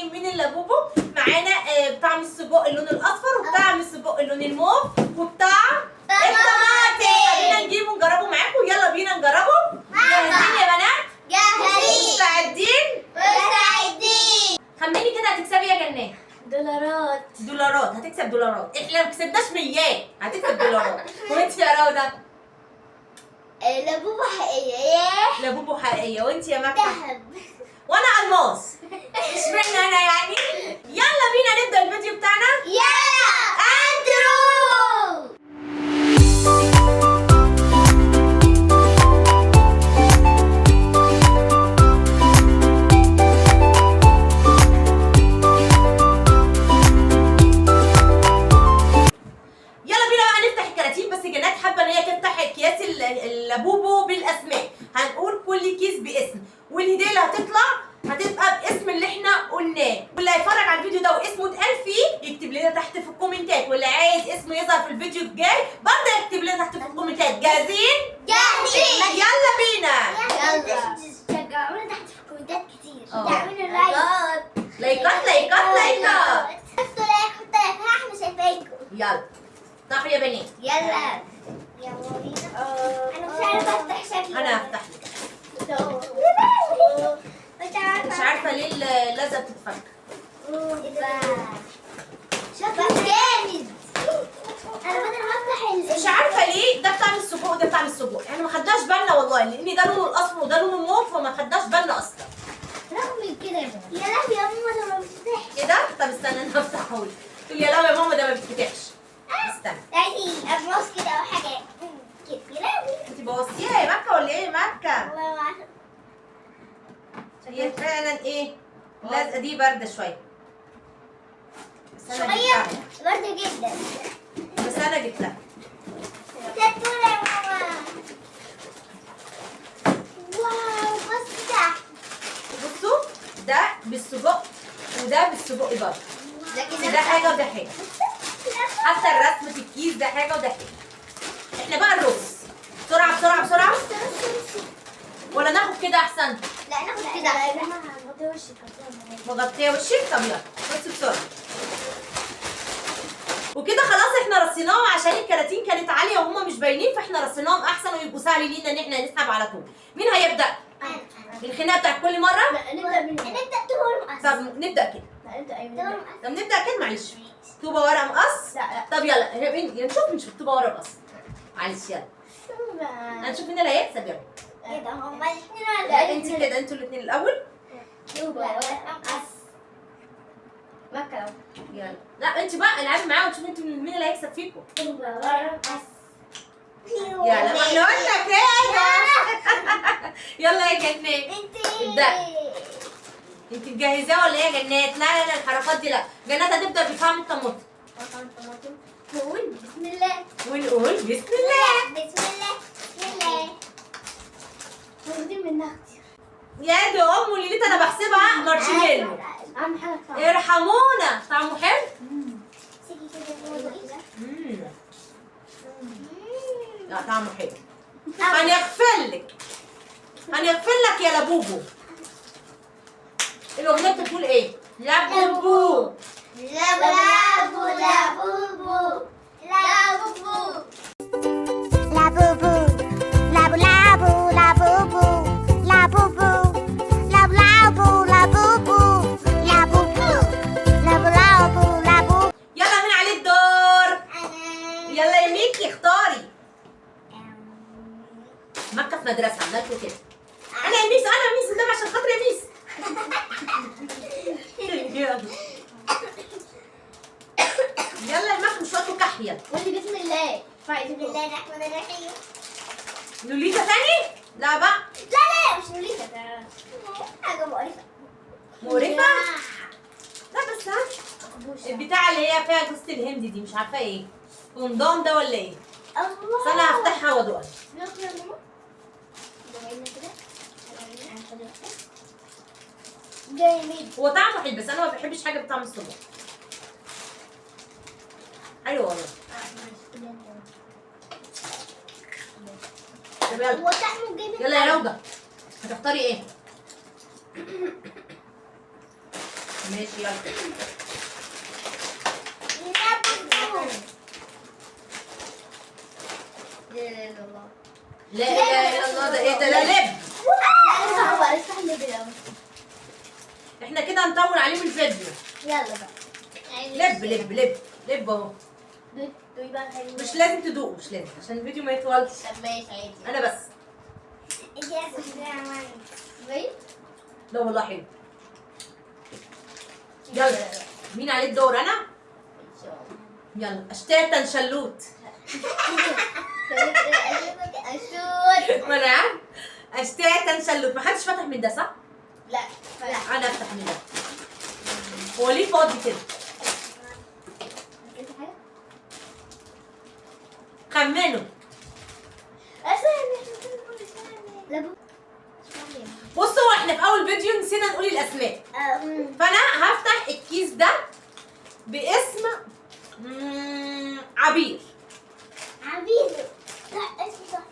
كراتين من اللابوبو. معانا بطعم السجق اللون الاصفر، وبطعم السجق اللون الموف، وبطعم الطماطم. خلينا نجيبه ونجربه معاكم. يلا بينا نجربه. جاهزين يا بنات؟ جاهزين. مستعدين؟ مستعدين. خمني كده هتكسبي يا جنات. دولارات. دولارات، هتكسب دولارات. احنا ما كسبناش ميات، هتكسب دولارات. وانت يا روضة؟ لابوبو حقيقية. لابوبو حقيقية. وانت يا مكة؟ ذهب. وانا الماس. اشمعنى انا يعني؟ يلا بينا نبدا الفيديو بتاعنا. يلا اندرو. يلا بينا بقى نفتح الكراتين. بس جنات حابة ان هي تفتح اكياس اللابوبو بالاسماء. هنقول كل كيس باسم، والهديه اللي هتطلع هتبقى باسم اللي احنا قلناه. واللي هيتفرج على الفيديو ده واسمه اتقال فيه يكتب لنا تحت في الكومنتات، واللي عايز اسمه يظهر في الفيديو الجاي برضه يكتب لنا تحت في الكومنتات. جاهزين؟ جاهزين. يلا بينا. يلا شجعونا تحت في الكومنتات كتير. اه. دعمونا لايكات لايكات لايكات لايكات. حطوا like، حطوا like، احنا شايفينكم. يلا افتحوا يا بنات. يلا يلا بينا. انا مش عارفه افتح شكلي. انا هفتح لك. مش عارفه. مش عارفه ليه اللزقه بتتفك. شكله جامد. انا بدل ما افتح مش عارفه ليه ده بطعم السجق وده بطعم السجق، احنا ما خدناش بالنا والله، لان ده لونه الاصفر وده لونه الموف، فما خدناش بالنا اصلا. رغم كده يا لهوي يا ماما ده ما بيتفتحش. ايه ده؟ طب استنى انا هفتحه لك. تقول يا لهوي يا ماما ده ما بيتفتحش. استنى. يعني ابراس كده او حاجة كده. يا لهوي. انت بوظتيها يا مكة ولا ايه يا مكة؟ الله اعلم. هي فعلا ايه؟ اللزقه دي باردة شوية. بس انا شوية جبتها. برده جدا. بس انا جبتها. شطوره يا ماما. wow بص ده. بصوا ده بالسجق وده بالسجق برضه. لكن ده حاجة وده حاجة. حتى الرسم في الكيس ده حاجة وده حاجة. احنا بقى الرز بسرعة بسرعة بسرعة، ولا ناخد كده احسن؟ لا ناخد كده. مغطيه وشك. مغطيه وشك؟ طب يلا بصي بسرعة. وكده خلاص احنا رصيناهم عشان الكراتين كانت عالية وهما مش باينين، فاحنا رصيناهم احسن ويبقوا سهل لينا ان احنا نسحب على طول. مين هيبدا؟ الخناقة بتاعت كل مرة؟ لا نبدا من نبدا طوبة مقص. طب نبدا كده. لا نبدا ايوه. طب نبدا كده معلش. طوبة ورقة مقص؟ لا. طب يلا نشوف طوبة ورقة مقص. معلش يلا هنشوف مين اللي هيكسب. يلا. ايه ده هما الاثنين ولا لا انت كده، انتوا الاثنين الاول. طوبة ورقة مقص. مكة. يلا لا انت بقى العبي معاهم وشوفي انتوا مين اللي هيكسب فيكم. طوبة ورقة مقص. يلا ما احنا قلنا كده. يلا يا جنات انت ابدأي. انت مجهزاه ولا ايه يا جنات؟ لا لا لا الحركات دي لا. جنات هتبدا بطعم الطماطم. طماطم. نقول بسم الله. ونقول بسم الله. بسم الله. بسم الله. واخدين منها كتير. يا دي ام ليليت انا بحسبها مارشميلو. اهم حاجة طعم. ارحمونا طعمه حلو. سيكي كده. لا طعمه حلو. هنغفلك هنغفلك يا لابوبو. الاغنية بتقول ايه؟ لابوبو لابوبو لابوبو لابوبو لابوبو لابو لابو لابوبو لابوبو لابو لابو لابوبو لابوبو لابو لابو لابوبو. يلا مين عليه الدور؟ انا. يلا يا ميكي اختاري. مكة في مدرسه عملت له كده. انا يا ميس، انا يا ميس قدام عشان خاطر يا ميس. يلا يلا يا مكة مش وقته كحية. قولي بسم الله. بسم الله الرحمن الرحيم. لوليتا تاني؟ لا بقى. لا لا مش لوليتا، ده حاجة مقرفة. مقرفة؟ لا بس ها البتاعة اللي هي فيها جوز الهند دي مش عارفة ايه. فندان ده ولا ايه؟ الله. بس انا هفتحها وادوقها. ناخد يا ماما. كده. جامد. هو طعمه حلو بس انا ما بحبش حاجة بطعم السجق. حلو والله. طب يلا. هو طعمه جامد. يلا يا روضة هتختاري ايه؟ ماشي يلا. لا لا لا الله. لا اله الا الله. ده ايه ده؟ لا لب. لا بقى افتح اللب الاول. احنا كده هنطول عليهم الفيديو. يلا بقى. لب لب لب لب اهو. دوي بقى. مش لازم تدوقوا، مش لازم عشان الفيديو ما يطولش. طب ماشي عادي. انا بس. لا والله حلو. يلا مين عليه الدور؟ انا؟ يلا اشتاتا شلوت. اشوت. ما انا عارف اشتاتا شلوت. ما حدش فتح من ده صح؟ لا لا انا افتح من ده. هو ليه فاضي كده؟ خمنوا. بصوا احنا في اول فيديو نسينا نقول الاسماء، فانا هفتح الكيس ده باسم عبير. عبير لا اسم صح.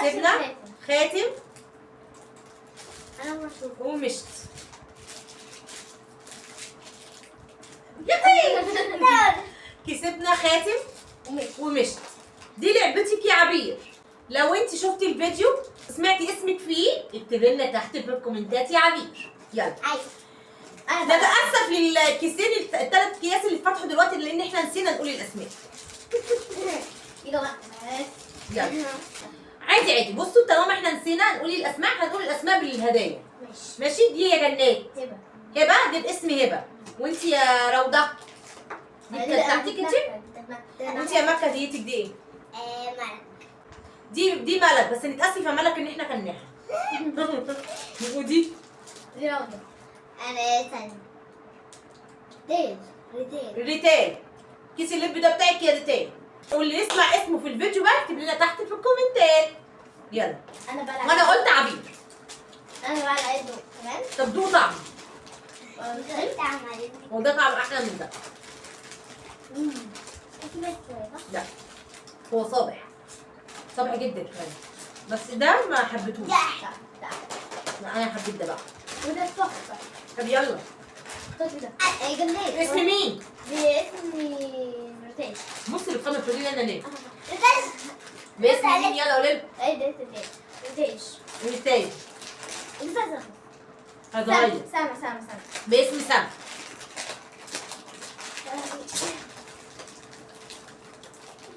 سيبنا خاتم. انا ما اشوف ومشت. كسبنا خاتم ومشت. دي لعبتك يا عبير. لو انت شفتي الفيديو سمعتي اسمك فيه اكتبي لنا تحت في الكومنتات يا عبير. يلا ايوه. نتاسف للكيسين الثلاث اكياس اللي اتفتحوا دلوقتي لان احنا نسينا نقول الاسماء. يلا يلا عادي عادي. بصوا طالما احنا نسينا نقول الاسماء هنقول الاسماء بالهدايا. ماشي ماشي. دي يا جنات هبه. هبه دي باسم هبه. وانت يا روضة دي بتاعتك انت. وانت يا مكة ديتك دي ايه؟ ملك. دي ملك. بس نتاسف يا ملك ان احنا كلناها. ودي دي روضة. انا ثانية. ريتال. ريتال. ريتال. كيس اللب ده بتاعك يا ريتال. واللي يسمع اسمه في الفيديو بقى اكتب لنا تحت في الكومنتات. يلا انا بلعب. وانا قلت عبير. انا بلعب دوق كمان. طب دوق طعم. هو ده طعم احلى من ده. لا هو صابح صابح جدا كمان، بس ده ما حبيتهوش. لا لا انا حبيت ده بقى. وده تحفة. طب يلا اسم مين؟ باسم ريتاج. بصي اللي بتخلص تقولي لي انا ليه؟ ريتاج. باسم مين؟ يلا قولي لي. ايه ده ريتاج. ريتاج. ريتاج. هتغير. سامع سامع سامع. باسم سامع.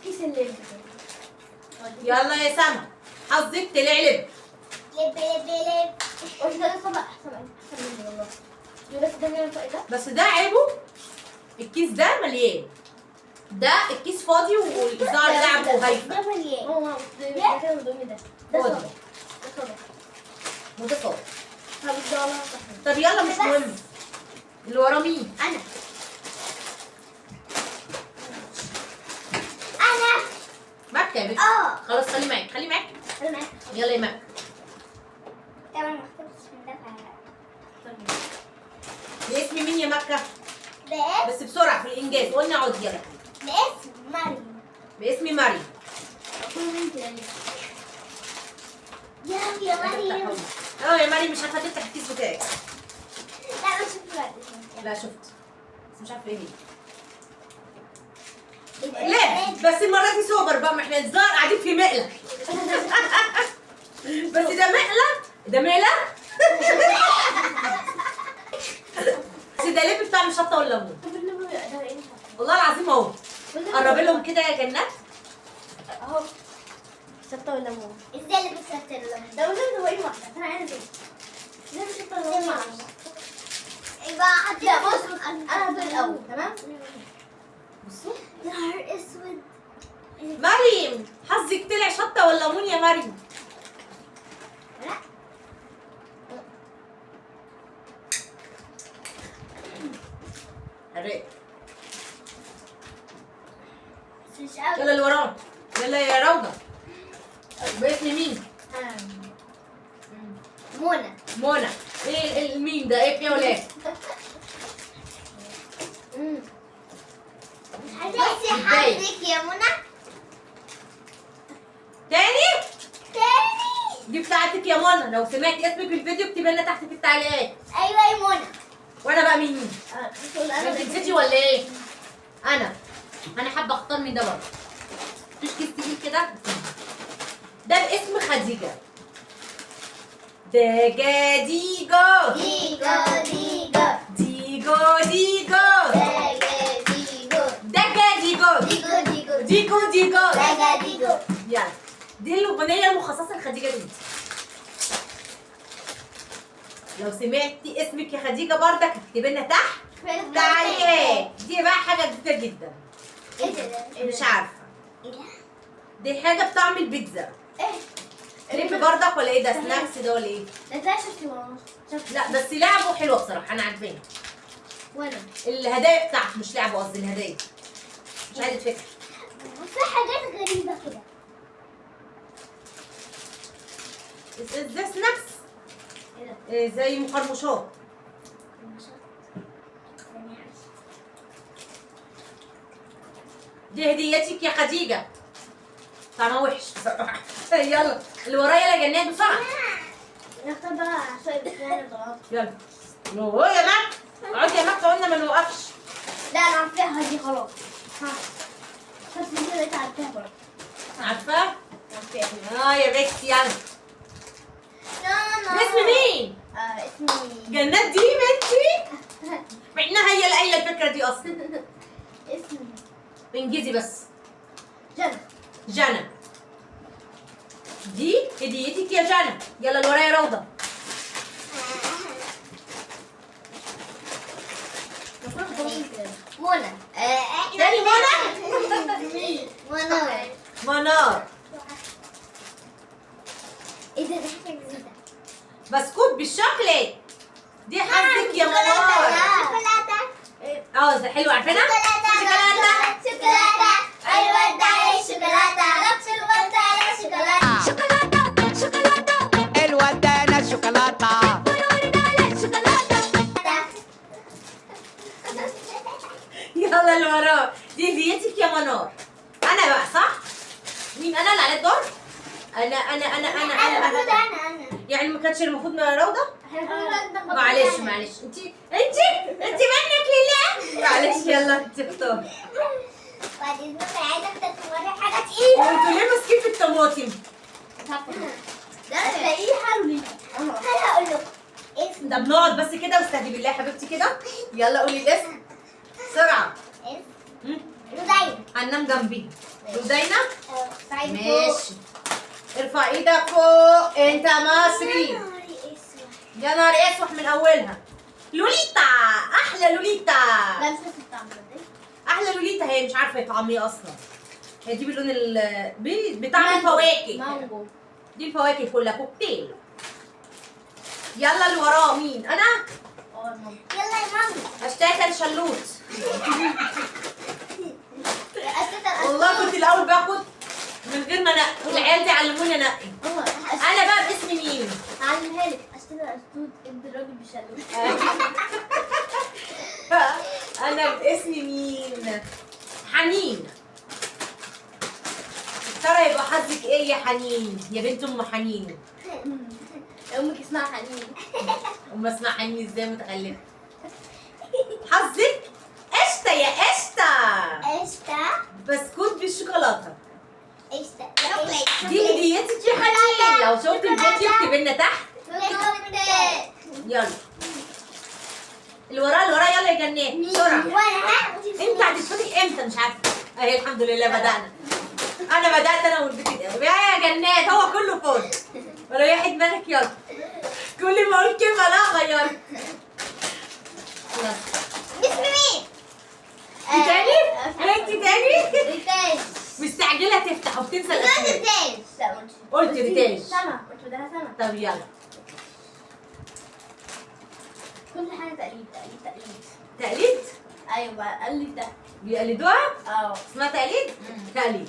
كيس اللب. يلا يا سما حظك طلع لب. لب لب لب. وش ده صبع احسن احسن مني والله. بس ده ده بس ده عيبه الكيس ده مليان، ده الكيس فاضي والزهر لعبه وهيفا. ده مليان. هو ده ده صابع. ده صابع وده صابع. طب طب يلا مش مهم. اللي وراه مين؟ انا. انا مكة يا بنتي. خلاص خلي معاك خلي معاك خلي معاك. يلا يا مكة. طبعا ما اخترتش من ده. باسم مين يا مكة؟ باسم. بس بسرعة في الإنجاز قلنا اقعد يلا. باسم مريم. باسم مريم. يا يا مريم. اه يا مريم مش عارفة تفتح الكيس بتاعك. لا مش شفت. لا شفت بس مش عارفة ايه هي. لا بس المرة دي سوبر بقى، ما احنا الزهر قاعدين في مقلة. بس ده مقلة، ده مقلة. بس ده لب بتاع الشطة والليمون. والله العظيم اهو. قربي لهم كده يا جنات. اهو شطة والليمون. ازاي اللي بالشطة والليمون؟ ده لازم تبقى واحدة، انا عايزة ايه؟ لازم شطة والليمون. يبقى لا بص انا هدوق الاول تمام؟ بصوا نهار اسود. مريم حظك طلع شطة والليمون يا مريم. لا حرقت. مش قوي. يلا اللي وراه. يلا يا روضة. باسم مين؟ منى. منى. ايه المين ده؟ ايه يا ولاد؟ بصي حظك يا منى. تاني؟ تاني. دي بتاعتك يا منى، لو سمعتي اسمك في الفيديو اكتبي لنا تحت في التعليقات. ايوه يا منى. وانا بقى مين؟ انا انت نسيتي ولا ايه؟ انا حابة اختار من ده برضه. مفيش كيس تقيل كده؟ ده باسم خديجة. دجا ديجو ديجو ديجو ديجو ديجو دجا ديجو دجا ديجو ديجو ديجو ديجو ديجو دجا ديجو. يلا دي الاغنية المخصصة لخديجه بنتي. لو سمعتي اسمك يا خديجة بردك اكتبي لنا تحت تعليقات. دي بقى حاجة جديدة جدا. ايه ده؟ مش عارفه. ايه ده؟ دي حاجة بطعم البيتزا. ايه؟ لب بردك ولا ايه ده؟ snacks ده ولا ايه؟ ده شفتي والله. لا بس لعبه حلوة بصراحة، انا عاجباني. وانا الهدايا بتاعته مش لعبه، قصدي الهدايا. مش عايزه فكرة. في حاجات غريبة كده. ده snacks ايه ده؟ زي مقرمشات. دي هديتك يا خديجة. طعمها وحش بصراحة. يلا اللي ورايا يلا جنات بسرعة. نختار بقى شوية بسنان وضغط. يلا نو يا مك، اقعدي يا مك، قلنا ما نوقفش. لا انا عارفاها دي خلاص. ها بس دي بقيت عارفاها برضه. عارفه؟ عارفاها. يا بنتي يلا. لا باسم مين؟ اسمي جنات دي بنتي؟ مع انها هي اللي قايله الفكرة دي اصلا. اسمي انجزي بس. جنى. جنى دي هديتك يا جنى. يلا اللي ورايا روضة. منى. تاني منى؟ منى. منار. ايه ده؟ ده حاجة جديدة. بسكوت بالشوكليت. دي حظك يا منار. شوكولاتة. ده حلو، عارفينها؟ شوكولاتة شوكولاتة الورد على الشوكولاتة، رش الورد على الشوكولاتة. شوكولاتة شوكولاتة الورد على الشوكولاتة. الورد على الشوكولاتة. يلا اللي وراه. دي هديتك يا منار. انا بقى صح؟ مين انا اللي على الدور؟ انا انا انا انا انا المفروض انا انا انا يعني ما كانش المفروض من روضة؟ معلش معلش، انت انت انت منك لله. معلش يلا انت اختاري. بعد اذنك عايزه اختار مرة حاجة تقيلة. وانتوا ليه ماسكين في الطماطم؟ ده تلاقيه حلو ليه؟ انا هقول لكم اسم. طب نقعد بس كده واستهدي بالله يا حبيبتي كده. يلا قولي الاسم بسرعة. اسم رودينا. هننام جنبي. رودينا؟ ماشي. ماشي. ارفع ايدك فوق، انت مصري. يا نهار اسوح من اولها. لوليتا، احلى لوليتا. لا مش نفس الطعم ده. احلى لوليتا. هي مش عارفه طعم ايه اصلا. هي دي باللون بطعم الفواكه. مانجو. دي الفواكه كلها كوكتيل. يلا اللي وراه مين؟ انا؟ يلا يا ماما. اشتاك انا شلوت. والله كنت الاول باخد من غير ما انقي، العيال دي علموني انقي. انا بقى باسم مين؟ هعلمها لك. اشتري اسود ادي الراجل بشلوت. انا باسم مين؟ حنين. ترى يبقى حظك ايه يا حنين؟ يا بنت ام حنين. امك اسمها حنين. ام اسمها حنين ازاي متخلفة؟ حظك قشطه يا قشطه. قشطه. بسكوت بالشوكولاته. قشطه. دي هديتك يا حنين. لو شفت الفيديو اكتبي لنا تحت. يلا اللي وراه اللي وراه. يلا يا جنات بسرعة. انت هتتفتح امتى؟ مش عارفه. اهي الحمد لله بدأنا. انا بدأت انا والبيت ده. يا جنات هو كله فاضي. وريحي دماغك يلا. كل ما اقول كلمة لا غيرها. باسم مين؟ انت تاني؟ انت تاني؟ ريتاج. مستعجلة تفتح وبتنسى الاسماء. ريتاج. لا قلت ريتاج. سما. قلت بدلها سما. طب يلا. كل حاجة تقليد تقليد تقليد. تقليد؟ ايوه قلد ده. بيقلدوها؟ اه. اسمها تقليد؟ تقليد.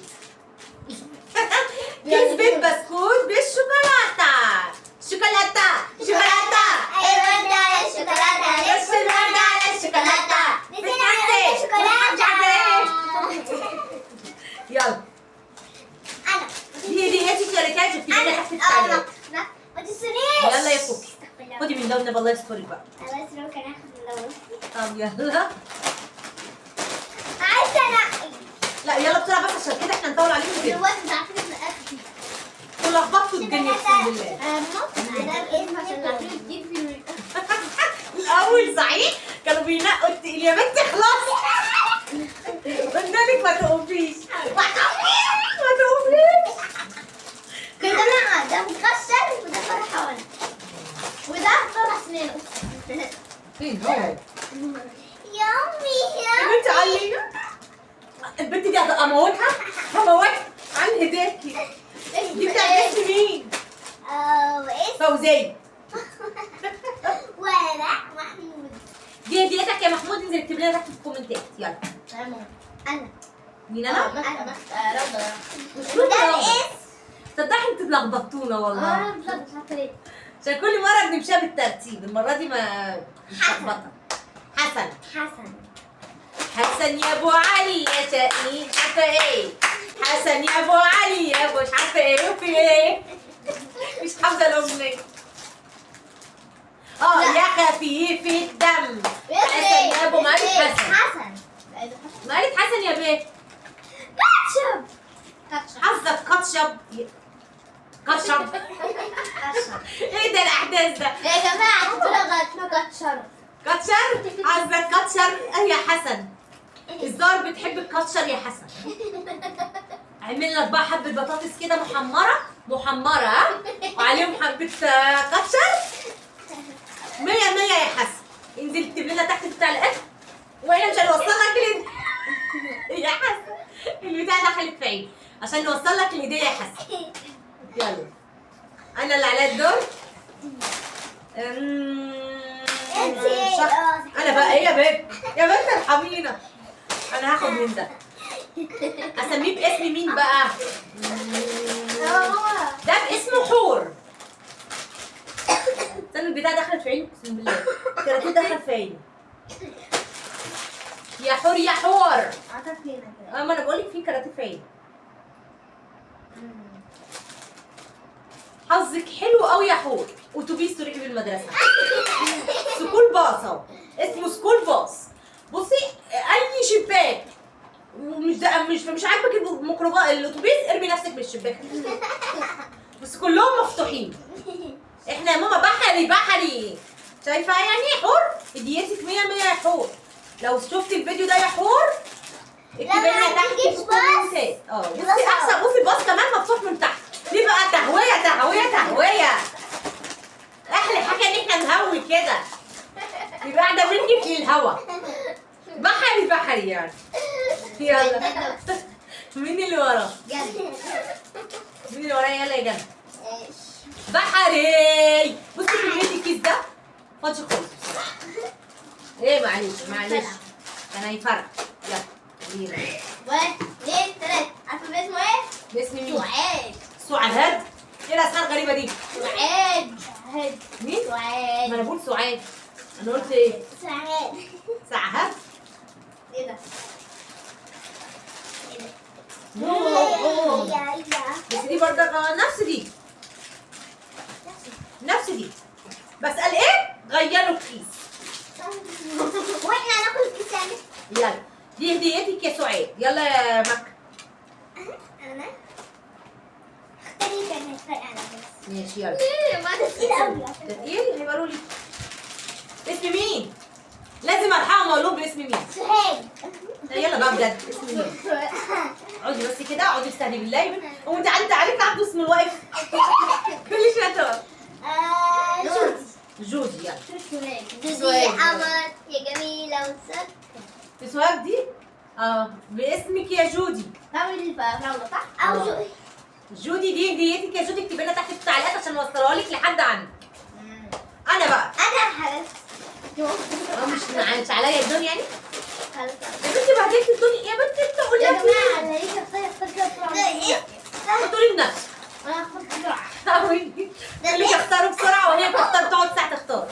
كيس بيت بسكوت بالشوكولاته. شوكولاتة شوكولاتة. ايوه ده على الشوكولاتة. بس الورد على الشوكولاتة. نسينا على الشوكولاتة. يلا انا دي هديتك يا ريتاج. اكتبي لنا تحت التعليق. ده والنبي، الله يسترك بقى. خلاص لو كان هاخد من ده. طب يلا. عايزه انقي. لا يلا بسرعة بس عشان كده احنا نطول عليكم كده. دلوقتي انت عارفين ان اخدي. ولخبطتوا الدنيا اقسم بالله. الاول صحيح كانوا بينقوا التقيل يا بنتي خلاص. قلنا لك ما تقوميش ما تقوميش ما تقوميش. يا جماعة ده مكسر وده فرحان وده طلع سنانه. فين هو؟ يامي يا بنتي علي البنت دي هموتها هموتها عن هداكي. دي بتاعت اسم مين؟ فوزية. ولا محمود. دي هديتك يا محمود، انزل اكتب لنا تحت في الكومنتات. يلا تمام. انا مين انا؟ انا روضة. وده الاسم. تصدقي انتوا اتلخبطتونا والله. انا مش عارفه ليه، عشان كل مرة بنمشيها بالترتيب، المرة دي ما مش. حسن حسن حسن يا ابو علي يا شقي مش عارفه ايه. حسن يا ابو علي يا ابو مش عارفه ايه وفي ايه. مش حافظه الاغنية. يا خفيف الدم. حسن يا ابو مالك حسن. حسن مالك حسن يا بيه. كاتشب. حظك كاتشب. كاتشب. ايه ده الاحداث ده؟ يا جماعة طلع غلط، كاتشر. كاتشر؟ حظك كاتشر يا حسن. الزار بتحب الكاتشر يا حسن. عمل لك بقى حبه بطاطس كده محمرة محمرة وعليهم حبه كاتشر. 100 100 يا حسن. انزل اكتب لنا تحت في التعليقات واحنا مش هنوصل لك يا حسن. البتاع دخلت في عيني عشان نوصل لك الهدية يا حسن. يلا انا اللي عليا الدور. انا بقى ايه يا بنت؟ يا بنت ارحمينا. انا هاخد من ده. اسميه باسم مين بقى؟ ده باسم حور. استنى البتاع دخلت في عيني اقسم بالله. الكراتيه دخل في عيني. يا حور يا حور. ما انا بقول لك في كراتيه في عيني. حظك حلو قوي يا حور. اتوبيس تروحي بالمدرسة. school bus اهو، اسمه school bus. بصي اي شباك ومش ده مش عاجبك الميكروباص الاتوبيس ارمي نفسك من الشباك. بس كلهم مفتوحين. احنا يا ماما بحري بحري. شايفه يعني حور؟ هديتك 100 100 يا حور. لو شفتي الفيديو ده يا حور اكتبي لنا تحت في الكومنتات. بصي احسن. بصي الباص كمان مفتوح من تحت. ليه بقى تهوية تهوية تهوية؟ احلى حاجة ان احنا نهوي كده. يبقى قاعدة منك للهوا. بحري بحري يعني. يلا مين اللي ورا؟ مين اللي ورايا؟ يلا يا جنى. بحري. بصي كمية الكيس ده فاضي خالص. ايه معلش معلش انا هيفرق. يلا بينا. 1 2 3. عارفه باسمه ايه؟ باسم مين؟ سعاد. سعاد؟ ايه الاسماء الغريبة دي؟ سعاد. سعاد. مين؟ سعاد. ما انا بقول سعاد. انا قلت ايه؟ سعاد. سعاد؟ ايه ده؟ ايه ده؟ بس دي برضه نفس دي. نفس دي. بس قال ايه؟ غيروا الكيس. واحنا هناكل الكيس يعني. يلا دي هديتك يا سعاد. يلا يا مكة. انا اختاري كان هيتفرق على بس. ماشي يلا. ليه ما ده تقيل قوي. ده تقيل؟ هيبقى لي اسم مين؟ لازم الحقهم اقول لهم باسم مين؟ سهاد. يلا بقى بجد اسم مين؟ اقعدي بس كده، اقعدي استهدي بالله. هو انت عارف عبده اسم الواقف؟ كل شوية تقف. جودي. جودي يلا. جودي يا قمر يا جميلة وسكر. سوهاج دي؟ باسمك يا جودي. بعمل الفراوله صح؟ او جودي. جودي دي هديتك يا جودي، اكتبي لنا تحت في التعليقات عشان نوصلها لك لحد عندك. انا بقى انا خلاص. مش عليا الدنيا يعني؟ خلاص يا بنتي بهدلتي الدنيا يا بنتي. انت قولي يا جماعة انا لسه اختار كده بسرعة. تقولي لنفسك انا هختار بسرعة. اللي تختاروا بسرعة وهي بتختار تقعد ساعة تختار.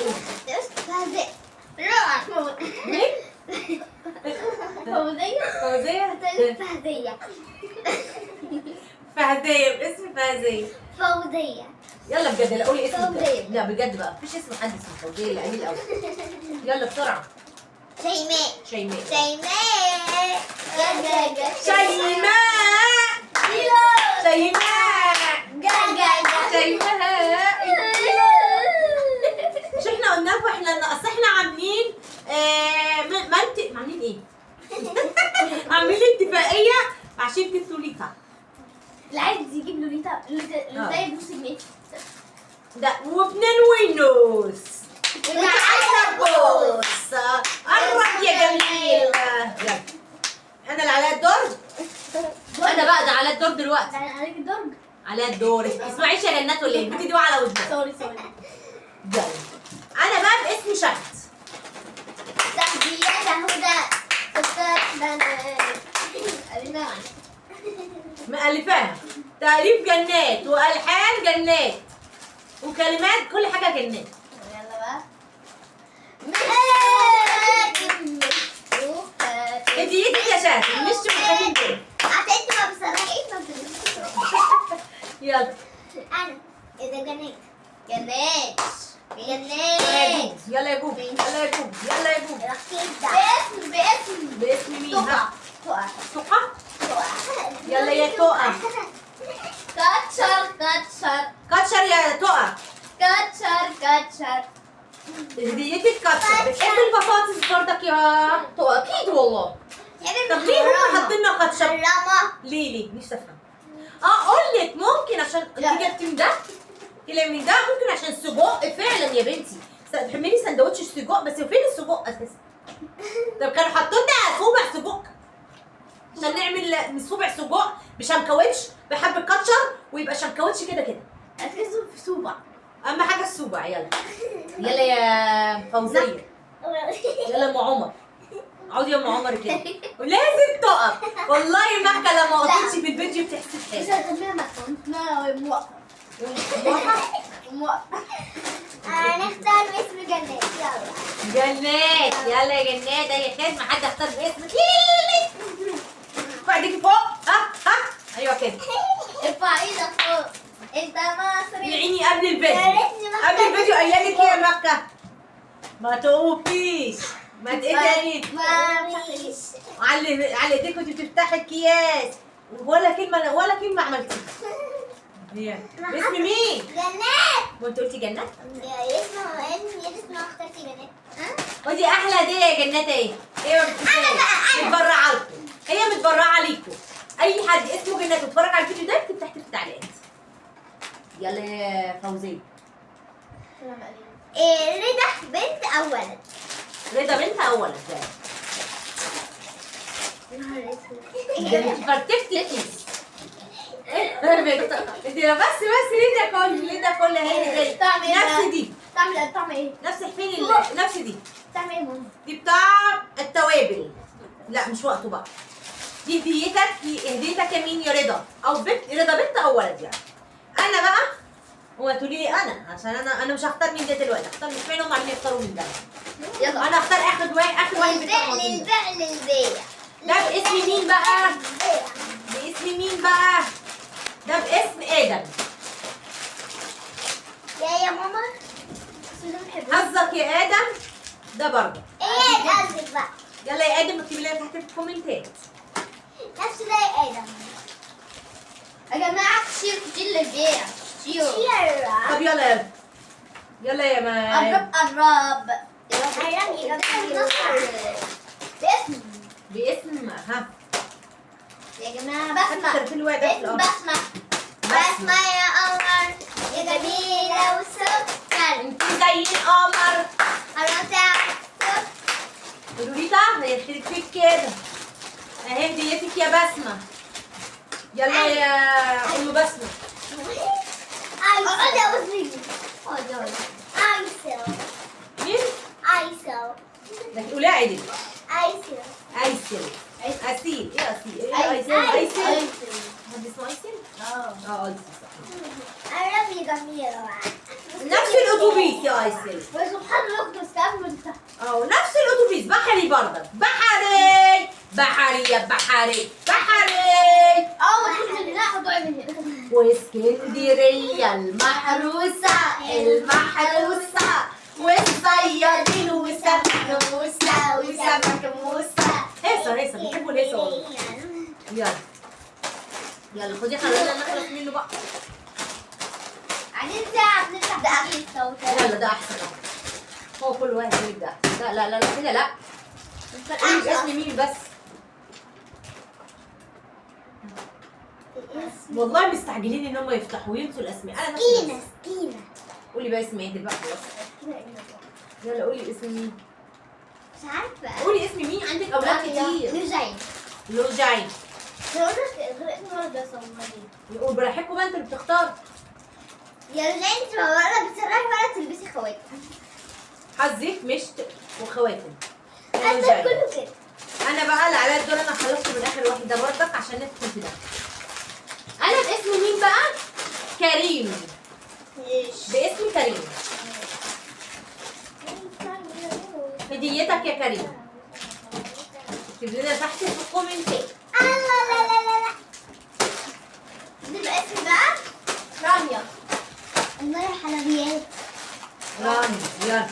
مين؟ فوزيه. فوزيه؟ فهديه. فهديه باسم فهديه. فوزيه. يلا بجد، لا قولي اسم. فوزية. لا بجد بقى، مفيش اسم حد اسمه فوزية، لا قليل قوي. يلا بسرعة. شيماء. شيماء. شيماء. جا جا. شيماء. شيماء. جا جا جا. شيماء. مش احنا قلنا لكم احنا اصل احنا عاملين منطق، عاملين ايه؟ عاملين اتفاقية مع شركة لوليتا. اللي عايز يجيب لوليتا لوليتا بنص جنيه. ده وباتنين ونص. وتعالى بص، قرب يا جميل. يلا انا اللي عليا الدور. انا بقى ده عليا الدور دلوقتي. ده عليك الدرج. عليا الدور. اسمعيش يا جنات ولا ايه؟ البنت دي على ودنها. sorry sorry. يلا انا بقى باسم شهد. صاحبي يا شهودة سكر بنات. قالنا مألفاها تأليف جنات وألحان جنات وكلمات كل حاجة جنات. يلا بقى. هديتك يا شهد، مش متخافين كده. عشان انت ما بتصرحيش ما بتقوليش. يلا انا اذا جنيت. جنات. جنيت. يلا يا جوجو، يلا يا جوجو، يلا يا جوجو. باسم باسم. باسم مين؟ ها؟ تقع. تقى. يلا يا تقى. كاتشر كاتشر. كاتشر يا تقى. كاتشر كاتشر. هديتك كاتشر. بتحب البطاطس برضك يا تقى؟ اكيد والله. طب ليه هم حاطين لنا كاتشر؟ حرامة. ليه ليه؟ نفسي افهم. اقول لك ممكن عشان دي جبت من ده، طلع من ده، ممكن عشان سجق فعلا يا بنتي. تحملي سندوتش السجق، بس فين السجق اساسا؟ طب كانوا حاطين لنا صوبع سجق عشان نعمل صوبع سجق بشنكاوتش بحبة كاتشر ويبقى شنكاوتش كده كده. هتكسب في صوبع. اهم حاجة الصوبع. يلا يلا يا فوزيه، يلا يا ام عمر، اقعدي يا ام عمر كده ولازم تقف. والله مكة لما وقفتش في الفيديو بتحسب مش حاجة. هسميها مكة، اسمها موقفة. موقفة. هنختار باسم جنات. يلا جنات، يلا يا جنات. اي خدمة، حد اختار باسمك. بعدك فوق. ها ها ايوه كده. ارفع ايدك فوق. انت مصري. يا عيني قبل الفيديو، يا ريتني ما قبل الفيديو قايله لك يا مكة ما تقوفيش، ما تقدريش. ما فيش. علي على ايديك وانت بتفتحي الكياس، ولا كلمة ولا كلمة عملتيها. باسم مين؟ جنات. ما انت قلتي جنات؟ يا ريت ما يا ريت ما اخترتي جنات. ودي احلى هديه يا جنات. ايه؟ ايه ما بتحبهاش؟ متبرعه لكم، هي متبرعه ليكم. اي حد اسمه جنات واتفرج على الفيديو ده اكتب تحت في التعليقات. يلا يا فوزيه. إيه، رضا بنت او ولد؟ رضا بنت او ولد؟ يا نهار ده اسود. انت فرتكتي الكيس. انت بس بس ليه ده كله؟ ليه ده كله؟ هي دي طعم ايه نفس بقى؟ دي. طعم طعم ايه؟ نفس فين نفس دي. طعم ايه يا ماما؟ دي بتاع التوابل. لا مش وقته بقى. دي هديتك، دي هديتك يا مين؟ يا رضا او بنت. رضا بنت او ولد يعني. انا بقى هو تقولي لي انا، عشان انا مش هختار من ده دلوقتي، هختار مش فين هم عاملين يختاروا من ده. يلا. انا هختار اخر واحد، اخر واحد للبيع بتاع ده. للبيع للبيع. ده باسم مين بقى؟ للبيع. باسم مين بقى؟ ده باسم ادم. يا ماما. بس ده بحبه. حظك يا ادم ده برضه. ايه قصدك بقى؟ يلا يا ادم اكتبي لنا تحت في الكومنتات. نفس ده يا ادم. يا جماعة كتير كتير للبيع كتير. شير. طب يلا يلا يلا يا ما قرب قرب. قرب يا جماعة. باسم باسم ها يا جماعة بسمة. أكتر في الوقت ده في باسم الأرض. بسمة. بسمة يا قمر يا جميلة وسكر. انت زي القمر. خلاص يا سكر. لوليتا هي فيك كده اهي هديتك يا بسمة. يلا يا ام بسمة. اقعد يا وزني. اقعد يا ايسو. مين؟ ايسو. لكن قوليها عدل. ايسو. ايسل. اسيل. ايه اسيل؟ ايه ايسل؟ ايسل. حد اسمه ايسل؟ اه. اه ايسل صح. قرب يا جميلة. نفس الاتوبيس يا ايسل. وسبحان الله كنت مستقبل وتفتح. اه نفس الاتوبيس بحري برضك. بحري بحري يا بحري بحري. اه ما تدخل من هنا هتقعي من هنا. واسكندريه المحروسة المحروسة، والصيادين وسمك موسى وسمك موسى. هيصه هيصه، بيحبوا الهيصه والله. يلا يلا خدي، خلينا نخلص منه بقى. عايزين ساعة بنفتح ده أغلى الصوت. يلا ده احسن اهو. هو كل واحد يقول ده. لا لا لا لا كده لا. قولي باسم مين بس. والله مستعجلين ان هم يفتحوا وينسوا الاسماء. انا نفسي سكينة بس. سكينة. قولي بقى اسم عادل بقى خلاص. يلا قولي اسم مين. مش عارفة. قولي اسم مين، عندك اولاد كتير. لوجين. لوجين. غير اسم ولد بس أمال. نقول براحتكم بقى، انتوا اللي بتختاروا. يا لوجين انت ولا بتسرحي ولا تلبسي خواتم. حظك مشت وخواتم. انت كله كده. انا بقى اللي عليا الدور، انا خلصت من اخر واحد ده برضك عشان ندخل في ده. انا باسم مين بقى؟ كريم. باسم كريم. هديتك يا كريم. اكتب لنا تحت في الكومنتات. الله لا لا لا لا. دي باسم بقى رانيا. الله يا حلويات. رانيا يلا.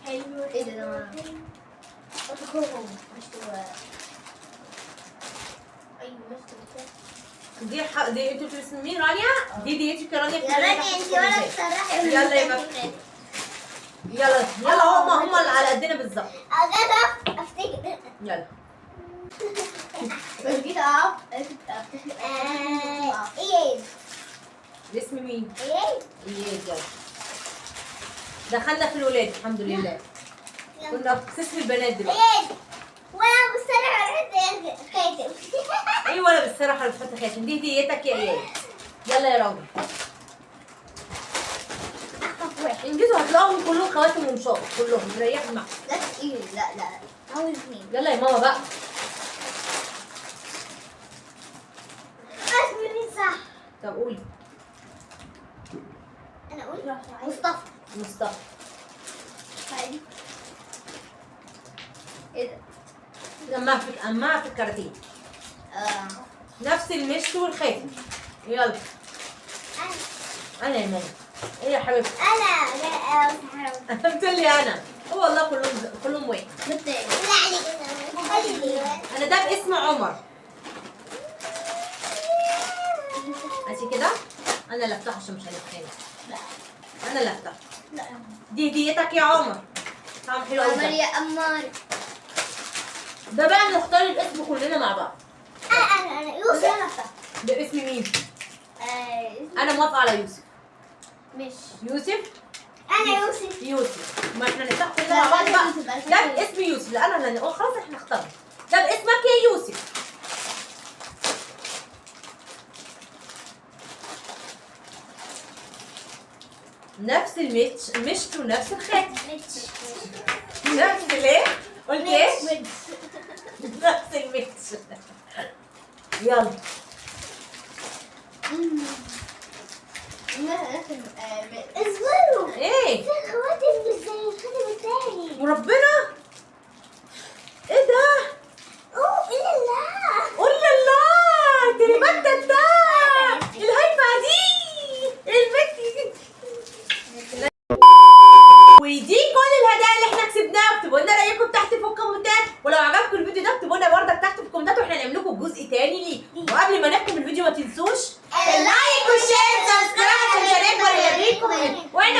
حلو. ايه ده ده؟ مش ايوه مش دي دي انتوا باسم مين؟ رانيا؟ دي ديتك يا رانيا. يا رانيا انت ولا تسرحي. يلا يا بابا. يلا يلا، هما اللي على قدنا بالظبط. اقدر افتكر. يلا بس جيت اقف. ايه باسم مين؟ ايه اياد. يلا دخلنا في الولاد الحمد لله. كنا في قسم البنات دلوقتي. ايه وانا بسرعة رحت خاتم. ايه ولا بالسرعة ولا بتحط خاتم. دي هديتك يا اياد. يلا يا راجل واحد. انجزوا، هتلاقوهم كلهم خواتم ومشاط كلهم، ريحوا معاك. لا تقيل. لا لا اول اثنين. يلا يا ماما بقى. اسمي صح. طب قولي. انا اقول مصطفى. مصطفى. طيب ايه ده؟ لما في الكاراتيه. نفس المشط والخاتم. يلا انا يا ماما. ايه يا حبيبتي؟ انا بتقول لي انا. هو والله كلهم واحد. انا ده باسم عمر. ماشي كده؟ انا اللي افتحه عشان مش هنتخانق. لا انا اللي افتحه. لا دي هديتك يا عمر. طعم حلو قوي. عمر يا قمر. ده بقى نختار الاسم كلنا مع بعض. انا يوسف. ده اسم مين؟ انا موافقة على يوسف. مش يوسف؟ انا يوسف. يوسف. ما احنا نفتح كلنا مع بعض بقى. ده باسم يوسف. لا انا اللي خلاص احنا اخترنا. ده باسمك يا يوسف. نفس المشط ونفس الخاتم. نفس الايه؟ قلت ايه؟ نفس المشط. يلا اصبروا. ايه؟ في خواتم مش زي الخاتم التاني. وربنا ايه ده؟ اوه الا الله. قول الله تريبات ده الهيفا دي البت دي. ودي كل الهدايا اللي احنا كسبناها. اكتبوا لنا رايكم تحت في الكومنتات، ولو عجبكم الفيديو ده اكتبوا لنا بردك تحت في الكومنتات واحنا هنعمل لكم جزء تاني ليه. وقبل ما نختم الفيديو ما تنسوش ال like وال share subscribe عشان مش هنكبر الا بيكم. واحنا